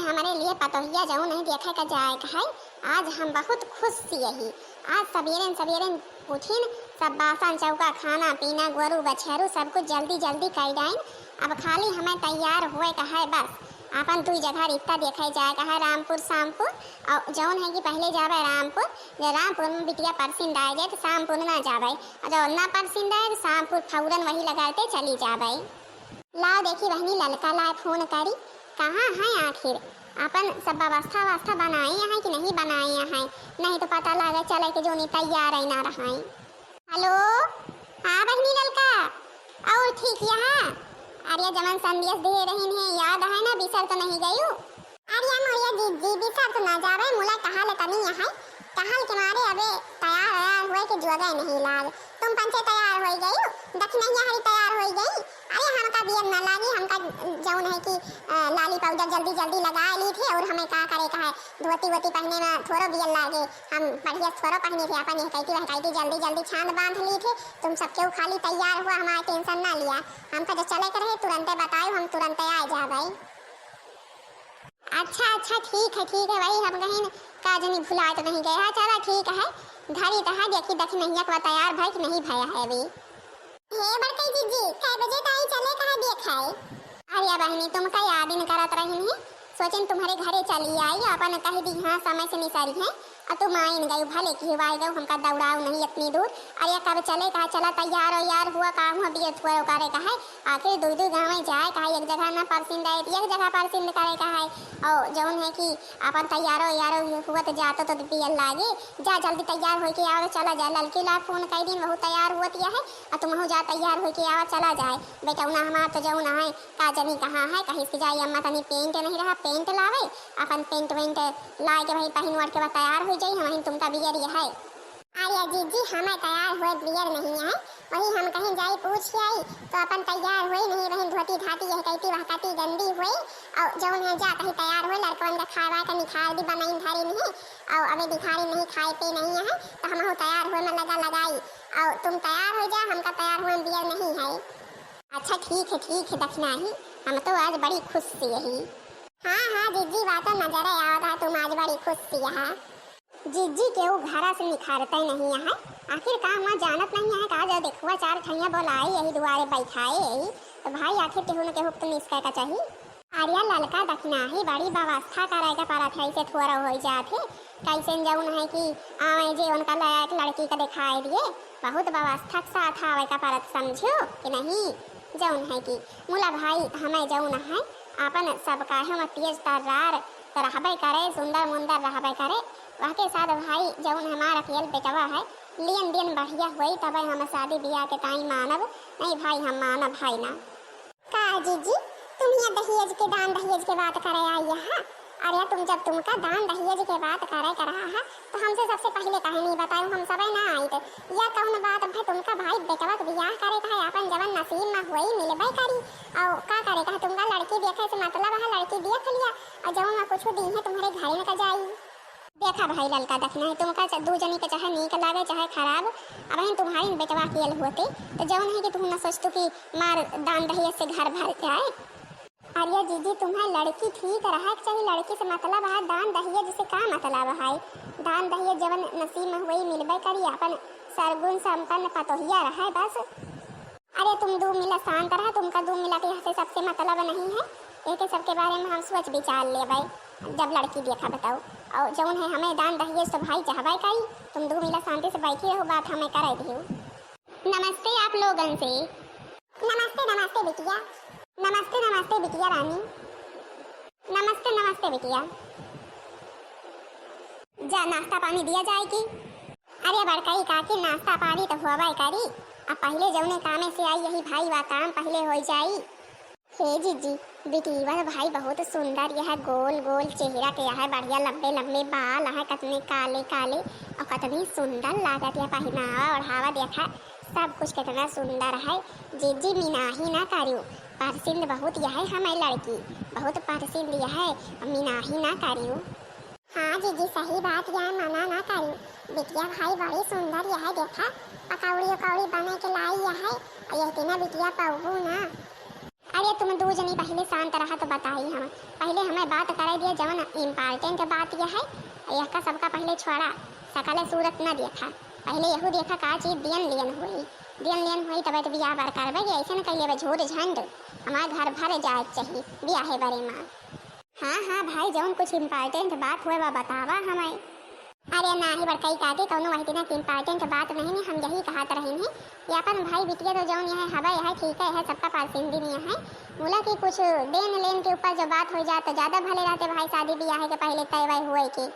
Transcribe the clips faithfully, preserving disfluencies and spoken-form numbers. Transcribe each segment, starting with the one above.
हमरे लिए पतोहिया जउन है देखे का जाए का है। आज हम बहुत खुश यही। आज सबेरन सबेरन उठिन, सब बासन चौका, खाना पीना, गोरू बछरू सब कुछ जल्दी जल्दी कइ डाइन। अब खाली हमें तैयार होए का है बस। अपन दुई जगह रिश्ता देखे जाए का है, रामपुर सामपुर। और जउन है कि पहले जाबे रामपुर, जे रामपुर में बिटिया परसिंद आए जाए तो सामपुर ना जाबे, और जो ना परसिंद आए तो सामपुर फौरन वही लगाते चली जाबे। लाओ देखी बहनी, ललका लाए फोन करी, कहाँ है आखिर? अपन सब व्यवस्था व्यवस्था बनाए हैं कि नहीं बनाए हैं? नहीं तो पता लागे चले कि जोनी तैयार है ना रहाई। हेलो, हाँ बहनी ललका, और ठीक यहाँ? अरे जमन संदेश दे रही है, याद है ना, बिसर तो नहीं गयू? अरे मोरिया जिज्जी, बिसर तो ना जावे, मुला कहा ले तनी यहाँ, कहल के मारे अबे तैयार वैयार हुए के जुआ गए नहीं लाग। तुम पंचे तैयार होई गई, दखिनैया हरी तैयार होई गई। अरे हमका बियर ना लागी, हमका जउन है कि, अ, लाली पाउडर जल्दी जल्दी लगा ली थे और हमें का करे का है, धोती वोती पहने में थोड़ो बियर लागे, हम बढ़िया थोड़ो पहने थे, अपन यह कहती वह कहती जल्दी जल्दी छांद बांध ली थे। तुम सब केहू खाली तैयार हुआ, हमारा टेंशन ना लिया, हमका जो चले के रहे तुरंते बताओ, हम तुरंते आ जाए भाई। अच्छा अच्छा, ठीक है ठीक है, वही हम कहीं का जनी भुला तो नहीं गए। हाँ चला ठीक है, धरी तो है, देखी दखिनैया के तैयार भय कि नहीं भय है अभी। हे बड़कई जिज्जी, कै बजे ताई चले कहा देख है? अरे बहनी, तुमका याद ही न करत रही नहीं, सोचन तुम्हरे घरे चली आई, अपन कह दी हाँ समय से निसरी है, और तुम आइन गई, भले की हुआ गई, हमका दौड़ाओ नहीं इतनी दूर। अरे कब चले कहा, चला तैयार हो यार हुआ, का हुआ बियर थुअर करे का है, आखिर दुई दुई गाँव में जाए का है, एक जगह ना परसिंद आए, एक जगह परसिंद करे का है। और जउन है कि अपन तैयारो यारो हुआ तो जातो तो बियर लागे, जा जल्दी तैयार होके आओ, चला जाए, ललकी ला फोन कई दिन बहुत तैयार हुआ है, और तुमहू जा तैयार होके आवा, चला जाए। बेटौना हमार तो जउन है, का जनी कहाँ है, कहीं से जाई, अम्मा तनी पेंट नहीं रहा, पेंट लावे, अपन पेंट वेंट लाए के भाई पहिन ओढ़ के बा तैयार हो जाई, हम तुमका बियर है। अरे जिज्जी, हमें तैयार हुए बियर नहीं है, वही हम कहीं जाई पूछ आई, तो अपन तैयार हुई नहीं, वही धोती धाती यह कहती वह कहती गंदी हुई, और जउन है जा कहीं तैयार हुए, लड़कवन का खाए वाए का निखार दी बनाई धरी नहीं, और अबे भिखारी नहीं खाए पे नहीं है, तो हम तैयार हुए में लगा लगाई, और तुम तैयार हो जा, हमका तैयार हुए में बियर नहीं है। अच्छा ठीक है, ठीक है दखिनही, हम तो आज बड़ी खुश से यही। हाँ हाँ जिज्जी, बात नजर आवत है, तुम आज बड़ी खुश से यहाँ। जिज्जी केहू घरा से निखारते नहीं है, आखिर का हुआ जानत नहीं है का? जो देखुआ चार ठैया बोलाए यही दुआरे बैठाए यही, तो भाई आखिर केहू न केहू तो निस्के का चाहिए। अरे ललका दखिनही, बड़ी व्यवस्था करे के परत है, ऐसे थोड़ा हो जात है। कैसे जउन है कि आवे जे उनका लायक लड़की का दिखाई दिए, बहुत व्यवस्था के साथ आवे का परत, समझो कि नहीं? जउन है कि मुला भाई हमें जउन है अपन सब काहे में तेज तर्रार तो रहबे करे, सुंदर मुंदर रहबे करे। वह के साथ भाई जउन हमार अकेल बेटवा है, लेन देन बढ़िया होई तबे हम शादी ब्याह के ताई मानब, नहीं भाई हम मानब है ना। का जिज्जी, तुम यहाँ दहेज के, दान दहेज के बात करे आई यहाँ? अरे तुम, जब तुमका दान दहेज के बात करे के रहा है, तो हमसे सबसे पहले काहे नहीं बतायो, हम सबे ना आइत। या कौन बात भाई, तुमका भाई बेटवा के बियाह करे का है, अपन जवन नसीब में होई मिलबे करी। और का करे का है, तुमका लड़की देखे से मतलब है, लड़की देख लिया, और जवन में कुछ दी है तुम्हारे घर में का जाई। देखा भाई ललका, देखना है तुमका च-, दू जनी के चाहे नीक लागे चाहे खराब, अब हम तुम्हारी बेटवा अकेल होते तो जौन है कि तुम न सोचतू कि मार दान दहेज से घर भर जाए। अरे जीजी, तुम्हें लड़की ठीक रहे के चाहिए, लड़की से मतलब है, दान दहेज से का मतलब है? दान दहेज जवन नसीब में हुई मिलबे करी, अपन सरगुन संपन्न पतोहिया रहे बस। अरे तुम दू मिला शांत रहा, तुमका दू मिला के यहाँ से सबसे मतलब नहीं है, एके सबके बारे में हम सोच विचार लेबै, जब लड़की देखा बताओ। और जौन है हमें दान दहेज तो भाई चाहबे करी, तुम दू मिला शांति से बैठी रहो, बात हमें करे दियो। नमस्ते आप लोगन से। नमस्ते, नमस्ते बिटिया। नमस्ते, नमस्ते बिटिया रानी। नमस्ते, नमस्ते बिटिया। जा नाश्ता पानी दिया जाए कि? अरे बड़कई काकी, नाश्ता पानी तो होबे करी, अब पहले जौने कामे से आई यही भाई वा काम पहले हो जाई। हे जीजी, बिटिया भाई बहुत सुंदर, यह गोल गोल चेहरा के, यह बढ़िया लंबे लंबे बाल है, कतने काले काले और कतनी सुंदर लागत है, पहनावा ओढ़ावा देखा, सब कुछ कितना सुंदर है। जीजी मिनाही ना करियो, पसंद बहुत यह हमें लड़की, बहुत पसंद यह, मिनाही ना करियो। हाँ जीजी, सही बात, यह मना ना करी। बिटिया भाई बड़ी सुंदर यह देखा, पकौड़ी उकौड़ी बने के लाई यह, यह दिन बिटिया पौबू ना। अरे तुम दू जनी पहिले शांत रहा तो बताई हम। पहिले हमें बात करे दिया, जवन important बात यह है, यहका सबका पहिले छोड़ा, सकल सूरत न देखा। पहिले यहू देखा का चीज दियन लियन हुई, दियन लियन हुई तब तो बियाह बर करबे, कि ऐसे न कह लेबे झूठ झंड, हमार घर भर जाए चाहिए बियाहे बरे माँ। हाँ हाँ भाई, जौन कुछ important बात हुए बा बतावा हमें। अरे नाही बड़कई काकी, कौनो वही दिना के important बात नहीं, नहीं हम यही कहत रही नहीं कि अपन भाई बिटिया तो जौन यह हवे यह ठीक है, यह सबका परसिंदिन यह है। मुला की कुछ देन लेन के ऊपर जो बात हो जाए तो ज्यादा भले रहते भाई, शादी ब्याह के पहले तय वय हुए के।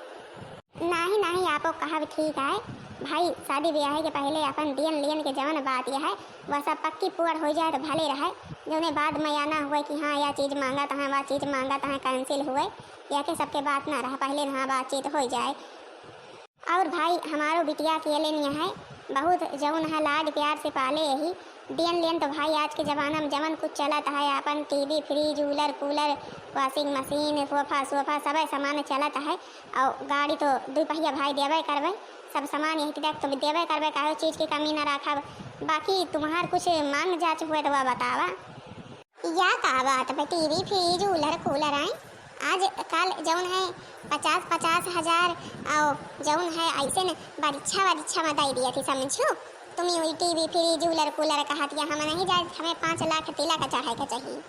नाही नाही, आपो कहब ठीक है भाई, शादी ब्याह के पहले अपन देन लेन के जवन बात यह है वह सब पक्की पूर्ण हो जाए तो भले रहे। जौने बाद में या ना हुए कि हाँ यह चीज मांगत हैं, वह चीज मांगत हैं, cancel हुए, या के सबके बात ना रहा, पहले ना बातचीत हो जाए। और भाई हमारो बिटिया अकेले नहीं है, बहुत जौन है लाड प्यार से पाले यही। देन लेन तो भाई आज के जमाना में जवन कुछ चलत है, अपन TV, fridge, cooler cooler, washing machine, sofa sofa, सबे सामान चलत है। और गाड़ी तो दो पहिया भाई देवे करबे, सब सामान यही तक तो देवे करबे, काहे चीज की कमी ना रखब। बाकी तुम्हार कुछ मांग जांच हुए तो वह बतावा। या का बात बा, टीवी, फ्रिज, कूलर कूलर आए, आज कल जौन है पचास पचास हजार, और जौन है ऐसे न बरिच्छा वरिच्छा में दे दिया थी, समझो। तुम वही टीवी, फ्रिज, कूलर कूलर कहत या हम नहीं जाए, हमें पाँच लाख तिलक चढ़ाए के चाहिए।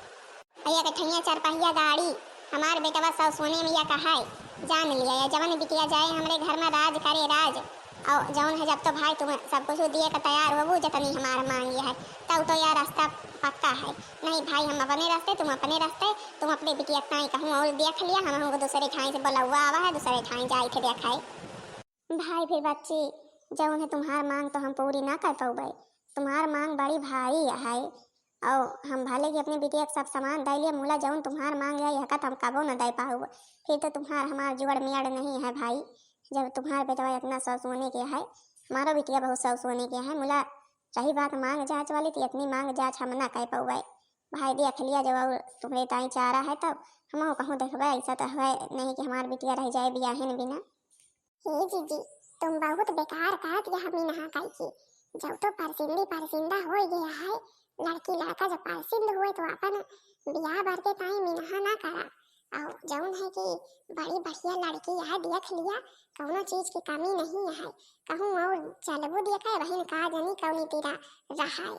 भैया के ठैया चार पहिया गाड़ी, हमार बेटवा सौ सोने में या कहाए, जान लिया या जवन बिटिया जाए हमरे घर में राज करे राज। और जौन है जब तो भाई तुम सब कुछ दिए का तैयार हो, जतनी हमार मांगी है, तब तो यह रास्ता पक्का है। नहीं भाई, हम अपने रास्ते, तुम अपने रास्ते, तुम अपने बिटिया ताई कहूँ और देख लिया, हम हमको दूसरे ठाई से बुलौआ आवा है, दूसरे ठाई जाए थे देखाए। भाई फिर बच्ची, जौन है तुम्हार मांग तो हम पूरी ना कर पौबे, तुम्हार मांग बड़ी भारी है। और हम भले कि अपने बिटिया के सब सामान दे लिए, मुला जौन तुम्हार मांग है यह हम कबो न दे पाउब। फिर तो तुम्हार हमार जुगड़ मेड़ नहीं है भाई, जब तुम्हार बेटवा इतना सौ सोने के है, हमारो बिटिया बहुत सौ सोने के है। मुला रही बात मांग जांच वाली, तो इतनी मांग जांच हम ना कर पौबे। भाई देख लिया, जब और तुम्हरे ताई चारा है तब हम कहूँ देखबे, ऐसा तो है नहीं कि हमार बिटिया रह जाए बियाहिन बिना। हे जीजी, तुम बहुत बेकार कहत या हमी नहा काई की। जब तो परसिंदी परसिंदा हो गया है, लड़की लड़का जब परसिंद हुए तो अपन बियाह बर के ताई मिनहा ना करा। और जौन है कि बड़ी बढ़िया लड़की है, देख लिया, कौनो चीज की कमी नहीं है। कहूँ और चलबू देखे बहिन का जनी कौनी तीरा रहा है।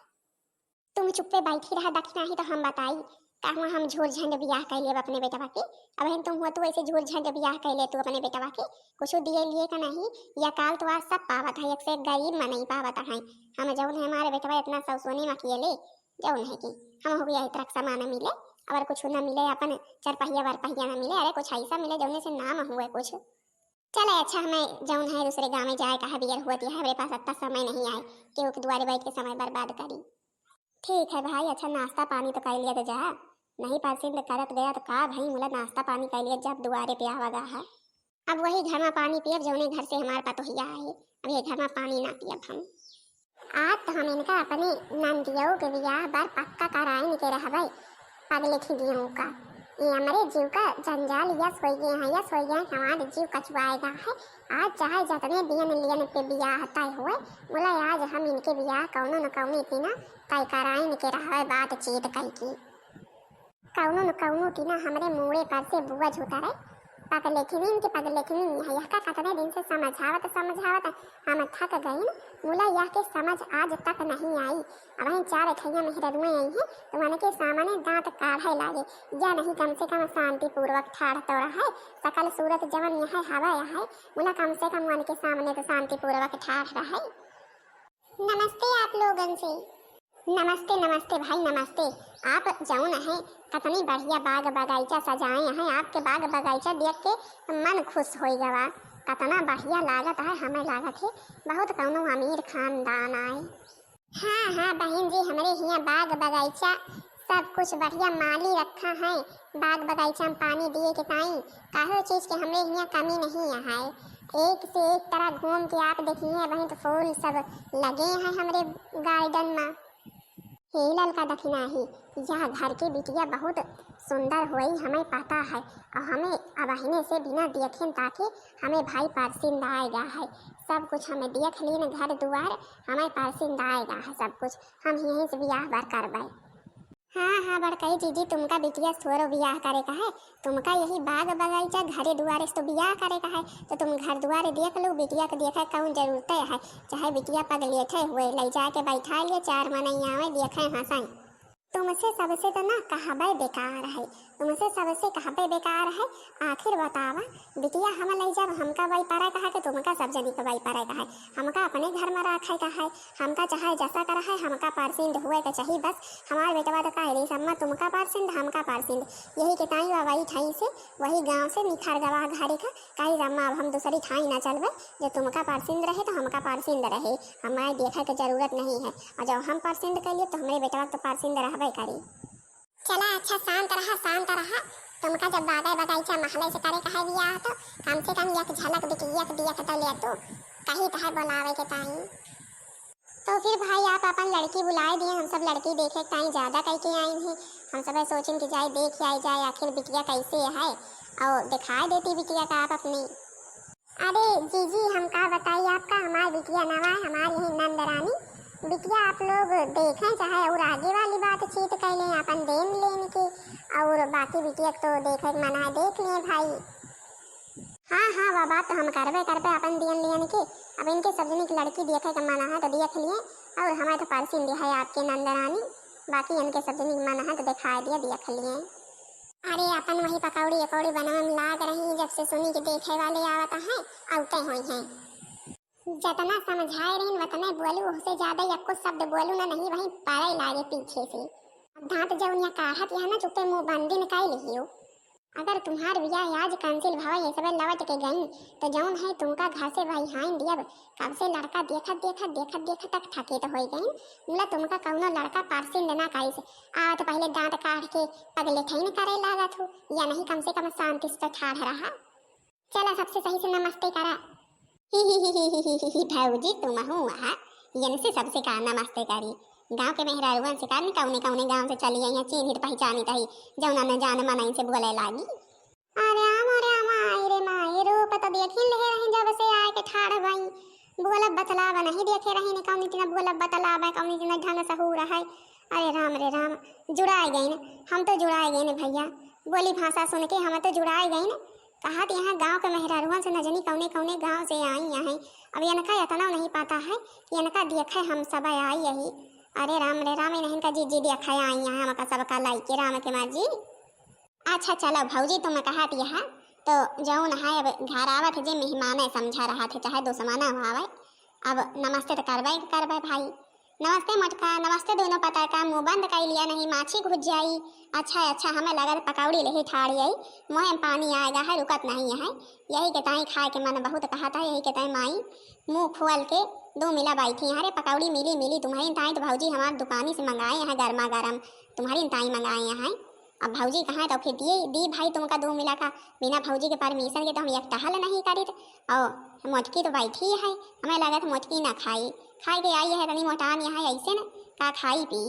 तुम चुप्पे बैठी रहा, दखिना ही तो हम बताई, कहवा हम झूर झंड बियाह कर लेब अपने बेटवा के। अब हम तुम हुआ तू ऐसे झूर झंड बियाह कर ले तू अपने बेटवा के, कुछ दिए लिए का नहीं, या काल तो आज सब पावत है, एक से एक गरीब में नहीं पावत है। हम जौन है हमारे बेटवा इतना सौ सोने में अकेले, जौन है कि हम हो गया इतरक सामान मिले, और कुछ न मिले, अपन चरपहिया वरपहिया न मिले, अरे कुछ ऐसा मिले जौने से नाम हुए कुछ। चले अच्छा, हमें जौन है दूसरे गाँव में जाए का है, बियर हुआ दिया है, हमरे पास इतना समय नहीं आए कि ओके दुआरे बैठ के समय बर्बाद करी। ठीक है भाई, अच्छा नाश्ता पानी तो कर लिया तो जा, नहीं परसिंद करत गया तो का भाई, मुला नाश्ता पानी कर लिया जब दुआरे पे आवा गा है। अब वही घर में पानी पियब जौने घर से हमार पतोहिया आई, अब ये घर में पानी ना पियब हम। आज तो हम इनका अपने नंदियो के बियाह बर पक्का कराइन के रहबे। पगले खिदियों का, ये हमरे जीव का जंजाल यस हो गए हैं, यस हो गए हैं, हमारे जीव कचुआएगा है। आज चाहे जतने बियन लियन पे बियाह तय हुए, बोला आज हम इनके बियाह कौनो न कौनो इतना तय कराइन के रहबे बातचीत कई की। कौनो न कौनो टीना हमरे मूड़े पर से बुआ झूठा रहे। पगलेखिनिन के पगलेखिनिन है, यह का कतने दिन से समझावत समझावत हम थक गइन। मुला यह के समझ आज तक नहीं आई। अब हम चार ठैया मेहररुए आई हैं, तो मन के सामने दांत काढ़े लागे। या नहीं कम से कम शांति पूर्वक ठाढ़ तो रहे, सकल सूरत जवन यह हवा यह है, मुला कम से कम मन के सामने तो शांति पूर्वक ठाढ़ रहे। नमस्ते आप लोगन से। नमस्ते, नमस्ते भाई, नमस्ते। आप जौन हैं, कतनी बढ़िया बाग बगीचा सजाए हैं। आपके बाग बगीचा देख के मन खुश होइ गवा। कतना बढ़िया लागत है, हमें लागत है बहुत कौनो अमीर खानदान आए। हाँ, हाँ बहिन जी, हमरे हियाँ बाग बगीचा सब कुछ बढ़िया माली रखा है। बाग बगीचा में पानी दिए के ताई काहो चीज के हमरे हियाँ कमी नहीं है। एक से एक तरह घूम के आप देखिए, वहीं तो फूल सब लगे हैं हमरे garden में। हे ललका दखिनाही, यह घर के बिटिया बहुत सुंदर होई, हमें पता है, और हमें अबहिने से बिना देखेन ताके हमें भाई परसिंद आएगा है। सब कुछ हमें देख लीन, घर दुआर हमें परसिंद आएगा है सब कुछ। हम यहीं से बियाह बर करबे। हाँ, हाँ, बड़कई जीजी, तुमका बिटिया से थोरो बियाह करे का है, तुमका यही बाग बगीचा, घरे दुआरे से तो बियाह करे का है, तो तुम घर दुआरे देख लो, बिटिया के देखे कौन जरूरत है, चाहे बिटिया पगलेठे हुए, लई जाके बैठा लिए, चार मनई आवे, देखे, हंसाई। तुमसे सबसे तो ना कहबे बेकार है, तुमसे सबसे कहबे बेकार है। आखिर बतावा, बिटिया हम लई जाब, हमका वही परे का है कि तुमका सब जनी के वही परे का है? हमका अपने घर में रखे का है, हमका चाहे जैसा करा है, हमका परसिंद हुए के चाही बस। हमार बेटवा तो कह दी, "अम्मा तुमका परसिंद, हमका परसिंद।" यही के ताई वही ठाई से, वही गाँव से निखर गवा घरे का, कही, "अम्मा अब हम दूसरी ठाई ना चलबे, जो तुमका परसिंद रहे तो हमका परसिंद रहे, हमारे देखे के जरूरत नहीं है, और जब हम परसिंद कर लिए तो हमारे बेटवा तो परसिंद रहबे करी।" चला अच्छा, शांत रहा, शांत रहा। तुमका जब बागै बगीचा महलै से करे कहे बियाह तो कम से कम एक झलक बिटिया के देख तो ले तू, कही तहै बोलावे के ताई। तो फिर भाई आप अपन लड़की बुलाए दिए, हम सब लड़की देखे के ताई ज्यादा कह के आई हैं। हम सब सोचिन कि जाए देख आई जाए आखिर बिटिया कैसे है, और दिखाई देती बिटिया का आप अपनी। अरे जीजी, हम का बताई आपका, हमार बिटिया नवा है, हमार यही नंद रानी। बिटिया आप लोग देखें, चाहे और आगे वाली बातचीत कर लें, अपन देन लेन की, और बाकी बिटिया के तो देखे के मन है, देख लें भाई। हाँ, हाँ, वह बात तो हम करबे करबे अपन देन लेन की। अब इनके सब जनी की लड़की देखे के मन है तो देख लिए, और हमें तो परसिंद है आपके नंद रानी, बाकी इनके सब जनी के मन है तो दिखाई दिया, देख लिए। अरे, अपन वही पकौड़ी अकौड़ी बनावे में लाग रही, जब से सुनी कि देखे वाले आवत हैं, औते होई हैं। जतना समझाए रही, वतने बोलू, ओहसे ज्यादा एको शब्द बोलू ना, नहीं वहीं परे लागे पीछे से। अब दांत जौनिया काढ़त यह ना, चुपे मुंह बंदिन कइ लिहियो। अगर तुम्हार बियाह आज cancel भवा, ये सबे लौट के गई, तो जौन है तुमका घर से वही हाइन दियब। कब से लड़का देखत, देखत, देखत, देखत तक थकित होई गई। मुला तुमका कौनो लड़का परसिंद ना करिस। आवत पहले दांत काढ़ के पगले ठैन करे लागत हो, या नहीं कम से कम शांति से तो ठाढ़ रहा। चला सबसे सही से नमस्ते करा। ही ही ही ही ही ही ही, भौजी तुमहू आहा, इनसे सबसे का नमस्ते करी। गांव के मेहरारुअन से का, कौने कौने गांव से चली आई हैं, चीन्हित पहिचानित ही, जौना न जान मनई से बोले लागी। अरे आम, अरे माई रे माई, रूप तो देखिन लेहे रही जब से आए के ठाढ़ भई। बोलब बतलाब नहीं देखे रही ने, कौनी तना बोलब बतलाब है, कौनी तना ढंग सहूर है। अरे राम रे राम, जुड़ाए गइन, हम तो जुड़ाए गइन भैया। बोली भाषा सुन के हम तो जुड़ाए गइन। कहत यहाँ गांव के मेहरारुअन से न जनी कौने कौने गांव से आई हैं। अब इनका इतना नहीं पता है कि इनका देखे हम सब आई यही। अरे राम रे राम, इन्हन का जीजी देखे आई हैं, हमका सबका लाई के राम के माँ जी। अच्छा चलो भौजी, तुम कहत यह तो जौन है, अब घर आवत जे मेहमाने समझा रहत है, चाहे दुश्मना आवे, अब नमस्ते तो करबे करबे भाई। नमस्ते मोटका, नमस्ते दोनों पतरका, मुंह बंद कर लिया नहीं माछी घुस जाई। अच्छा अच्छा, हमें लगत पकौड़ी लेही ठाड़ी आई, मुँह में पानी आएगा है, रुकत नहीं है। यही के ताई खाए के मन बहुत कहत है, यही के ताई माई मुंह खोल के दो मिला बैठी हैं। अरे पकौड़ी मिली मिली तुम्हारी ताई तो भौजी हमार दुकानी से मंगाए हैं गर्मा गर्म, तुम्हारी ताई मंगाए हैं। अब भौजी कहाँ है तो फिर दिए दी भाई तुमका दो मिला का, बिना भौजी के परमिशन के तो हम एक टहल नहीं करित। और मोटकी तो बैठी है, हमें लगत मोटकी ना खाई, खाए के आई है तनी मोटान यहाँ ऐसे न का खाई पी।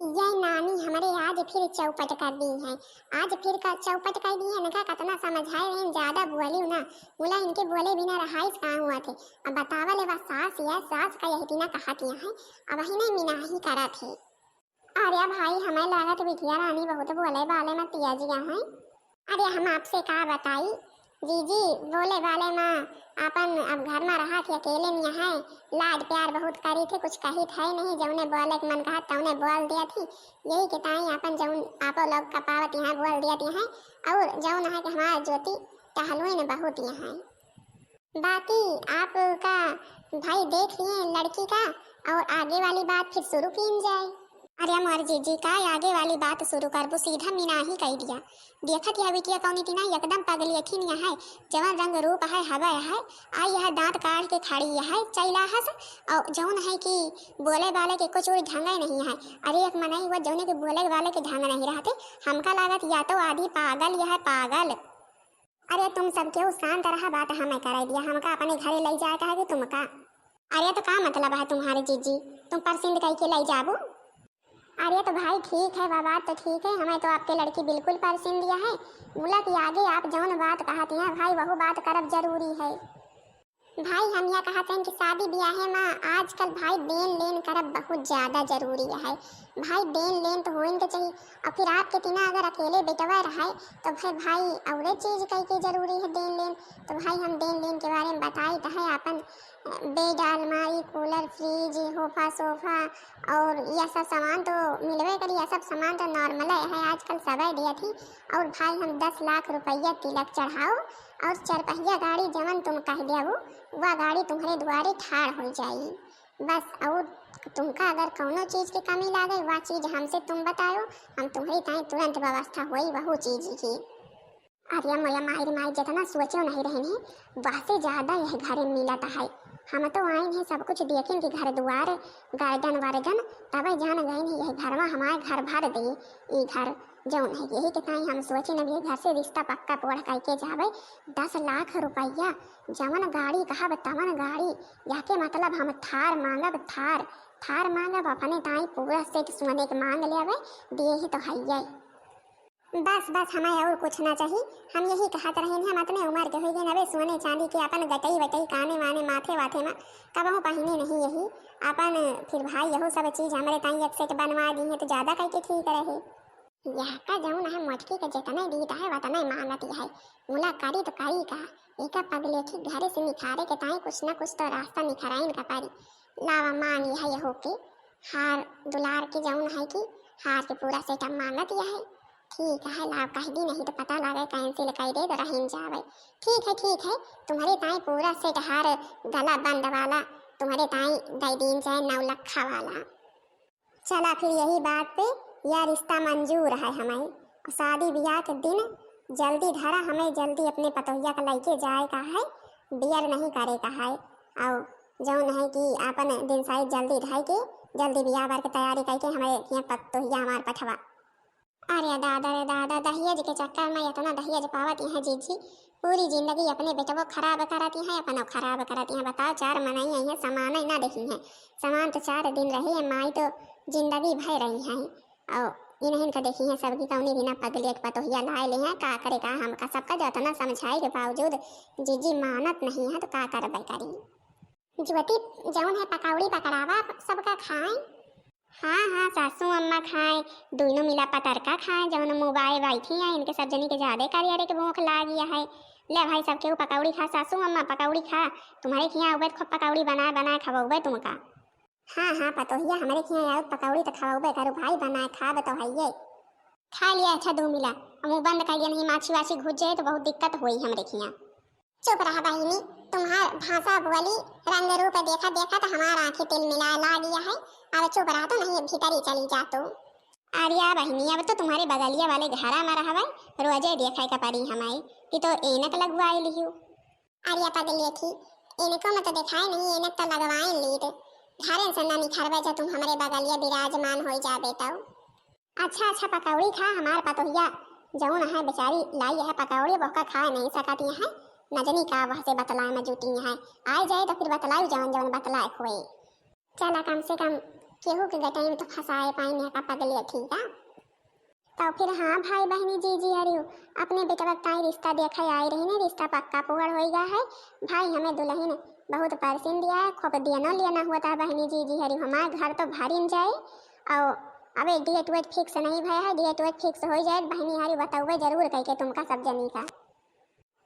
ये नानी हमरे आज फिर चौपट कर दी है, आज फिर का चौपट कर दी है। इनका कतना समझाए रहे, ज्यादा बोली ना, बोला इनके बोले बिना रहाइस कहाँ हुआ थे। अब बतावल बा सास या सास का यही टीना कहा किया है, अब वही नहीं मिनाही करा थे। अरे भाई, हमें लागत बिटिया रानी बहुत बोले बाले में तेज है। अरे हम आपसे का बताई जीजी, बोले बाले में अपन अब घर में रहा थी, अकेले नहीं है, लाड प्यार बहुत करी थी, कुछ कही थे नहीं, जौने बोले के मन कहा तौने बोल दिया थी। यही के ताई अपन जौन आपो लोग का पावत यहाँ बोल दिया थी हैं, और जौन है कि हमारा ज्योति टहलुए ने बहुत यहाँ है। बाकी आपका भाई देख लिए लड़की का, और आगे वाली बात फिर शुरू कीन जाए। अरे मोर जीजी, का आगे वाली बात शुरू करबू, सीधा मिनाही कह दिया। देखत या बिटिया कौनी टीना एकदम पगलेठिन है, जवन रंग रूप है हवा है, आई यह दांत काढ़ के खड़ी है चैला हस, और जौन है कि बोले वाले के कुछ और ढंगे नहीं है। अरे एक मनई हुआ जौने के बोले वाले के ढंग नहीं रहते, हमका लागत या तो आधी पागल यह पागल। अरे तुम सब केहू शांत रहा, बात हमें कराई दिया, हमका अपने घरे लई जाए कहे कि तुमका। अरे तो का मतलब है तुम्हारे जीजी, तुम परसिंद कह के लई जाबू? अरे तो भाई ठीक है, वह बात तो ठीक है, हमें तो आपके लड़की बिल्कुल परसिंद दिया है। मुला कि आगे आप जौन बात कहत हैं भाई, वहू बात करब जरूरी है। भाई हम यह कहत हैं कि शादी ब्याहे में आजकल भाई देन लेन करब बहुत ज्यादा जरूरी है। भाई, देन लेन तो होइन के चाहिए। और फिर आपके तिना अगर अकेले बेटवा रहे, तो भाई, भाई, औरे चीज कई के जरूरी है देन लेन। तो भाई, हम देन लेन के बारे में बताई तो है, अपन, अ, बेड, अलमारी, कूलर, फ्रिज, होफा, सोफा और यह सब सामान तो मिलवे करी। यह सब सामान तो नॉर्मल है, आजकल सबे दिया थी। और भाई, हम दस लाख रुपया तिलक चढ़ाओ और चरपहिया गाड़ी जवन तुम कह देबू, वह गाड़ी तुम्हारे दुआरे ठाड़ हो जाई। बस, और तुमका अगर कौनो चीज के कमी लागे, वह चीज हमसे तुम बतायो, हम तुम्हारी ताई तुरंत व्यवस्था होई वहू चीज की। अरे मोया माई रे माई, जितना सोचो नहीं रहन है, वहसे ज्यादा यह घर में मिलत है। हम तो आइन है सब कुछ देखें कि घर दुआर, गार्डन वार्डन, तबे जान गए हैं यह घरवा हमारे घर भर दे। ई घर जौन है, यही के ताई हम सोचे न भी घर से रिश्ता पक्का पोढ़ करके जावे। दस लाख रुपया, जवन गाड़ी कहब तवन गाड़ी, यह के मतलब हम थार मांगब, थार, थार मांगब, अपने ताई पूरा सेट सोने के मांग लेवे, दिए ही तो हइये। बस, बस, हमें और कुछ ना चाहिए। हम यही कहत रहेन, हम अतने उम्र के होई गए, अबे सोने चांदी के अपन गटई वटई काने वाने माथे वाथे में कबहू पहिने नहीं यही। अपन फिर भाई यहू सब चीज हमरे ताई एक सेट बनवा दी है तो ज्यादा करके ठीक रहे। यह का जौन है मोटकी के जितने दीत है वतने मांगत है। मुला करी तो करी का, एका पगलेठी घरे से निखारे के ताई कुछ ना कुछ तो रास्ता निखराइन का पड़ी। लावा मांग यह यहू के हार दुलार के जौन है कि हार के पूरा सेट मांगत यह है। ठीक है, लाव कह दी, नहीं तो पता लागे कैंसिल कर दे तो रहीन जावे। ठीक है, ठीक है, तुम्हारे ताई पूरा सेट हार गला बंद वाला तुम्हारे ताई दे दीन चाहे नौ लखा वाला। चला फिर यही बात पे यह रिश्ता मंजूर है हमें। शादी ब्याह के दिन जल्दी धरा, हमें जल्दी अपने पतोहिया का लइके जाए का है, देर नहीं करे का है। और जौन है कि आपन दिन साई जल्दी धर के जल्दी ब्याह बर के तैयारी करके हमें यहाँ पतोहिया हमार पठवा। अरे दादा रे दादा, दहेज के चक्कर में इतना दहेज पावत यहाँ जीजी, पूरी जिंदगी अपने बेटवो खराब करत यहाँ, अपनो खराब करत यहाँ। बताओ, चार मनई यहाँ सामान ही ना देखी हैं, सामान तो चार दिन रही है, माई तो जिंदगी भर रही हैं। और इन्हीं का देखी हैं सबकी कौनी भी ना पगलेट पतोहिया लाए ले हैं, का करे का, हमका सबका जतना समझाए के बावजूद जीजी मानत नहीं है, तो का करबे करी। ज्योति, जौन है पकौड़ी पकड़ावा, सबका खाए। हाँ, हाँ, सासू अम्मा खाए, दोनों मिला पतरका खाए, जौन मुबाए बैठी हैं, इनके सब जनी के ज्यादा करियरे के भूख लागी है। ले भाई, सबके वो पकौड़ी खा, सासू अम्मा पकौड़ी खा, तुम्हारे खियाँ उबे खूब पकौड़ी बनाए बनाए खवौबे तुमका। हाँ, हाँ, पतोहिया, हमरे खियाँ आउत पकौड़ी तो खवौबे करू भाई, बनाए खाब तो हइये। खा लिया अच्छा दो मिला, अब मुँह बंद कर लिया, नहीं माछी वाछी घुस जाए तो बहुत दिक्कत होई हमरे खियाँ। चुप रह बहिनी, तुम्हार भाषा बोली रंग रूप देखा देखा तो हमार आँखें तिलमिलाए लागिया है। अब चुप रह तो नहीं भीतर ही चली जा तू। अरे या बहिनी, अब तो तुम्हारे बगलिया वाले घरा में रहबे, रोजे देखे का पड़ी हमाई कि तो ऐनक लगवाए लिहू। अरे पगलेठी, इनको में तो दिखाए नहीं, ऐनक तो लगवाए लीत। घरे से ना निखरबे जो तुम हमरे बगलिया विराजमान होई जाबे तौ। अच्छा, अच्छा, पकौड़ी खा हमार पतोहिया, जौन है बेचारी लाई है पकौड़ी, ओका खा नहीं सकती है, नजनी का वह से बतलाए में जुटी है, आए जाए तो फिर बतलाई जौन जौन बतलाए खोए। चला, कम से कम केहू के गटई में तो फंसाए पाइन है का पगलेठी का। तो फिर हाँ भाई बहनी जीजी हरियो, अपने बेटवा के ताई रिश्ता देखे आई रही ने, रिश्ता पक्का पुगड़ होई गा है। भाई हमें दुल्हन बहुत पसंद दिया है, खूब देनो लेना हुआ था बहनी जीजी हरियो, हमार घर तो भरिन जाए। और अबे डेट वेट फिक्स नहीं भया है, डेट वेट फिक्स हो जाए बहनी हरियो, बतौबे जरूर कह के तुमका सब जनी का।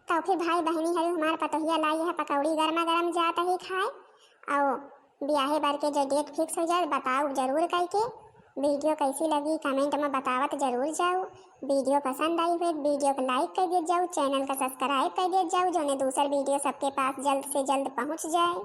तो फिर भाई बहनी हरियो, हमार पतोहिया लाई है पकौड़ी गर्मा गर्म जात ही खाए। और ब्याहे बर के जो डेट फिक्स हो जाए बताओ जरूर कह के। वीडियो कैसी लगी कमेंट में बतावत जरूर जाओ। वीडियो पसंद आई हुए वीडियो को लाइक कर दिया जाओ, चैनल का सब्सक्राइब कर दिया जाओ, जो ने दूसर वीडियो सबके पास जल्द से जल्द पहुँच जाए।